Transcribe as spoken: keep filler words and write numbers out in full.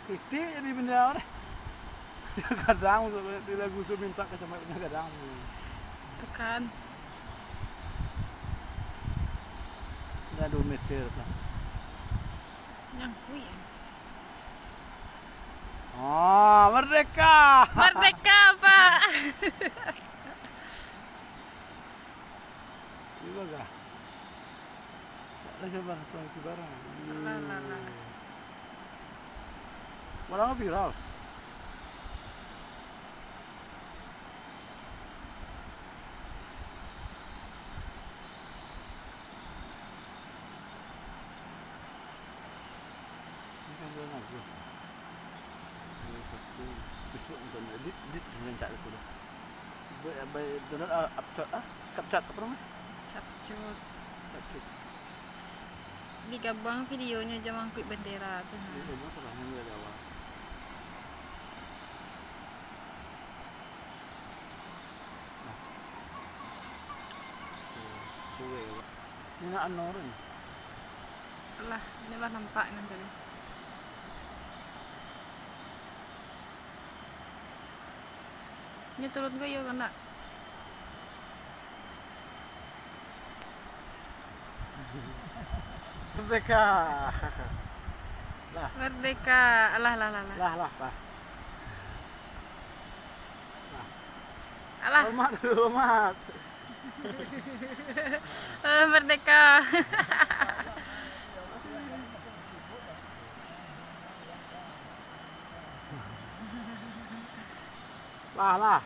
Kritik jadi bendera deh. Kadang tu lagu tu minta kacamata gadang. Tu kan. Dah dua meter tu. Nyangkui. Ah, merdeka. Merdeka, Pak. Ibaga. Tak ada sabar, sabar kibaran. Alah, alah, alah. Barang viral. Ini kan bulan Agus. Bulan Sabtu. Besok macam mana? Dit, dit sebenarnya cak aku dah. Baik, baik, donat, ah, capcut, ah, capcut, apa namanya? Capcut. Capcut. Digabuang videonyo jo mangkuik bendera tu, nah. Iya, memang salah, memang dari awal. Nah. Tuh, tuh, ya. Ini nak anu ni. Lah, inilah nampak nan tadi. Nyo turun ko iyo ko nak. Merdeka. Lah. Merdeka. Alah, lah, lah, lah. Lah, lah, lah. Lah. Alah. Hormat dulu, hormat. Eh, merdeka. Lah, lah.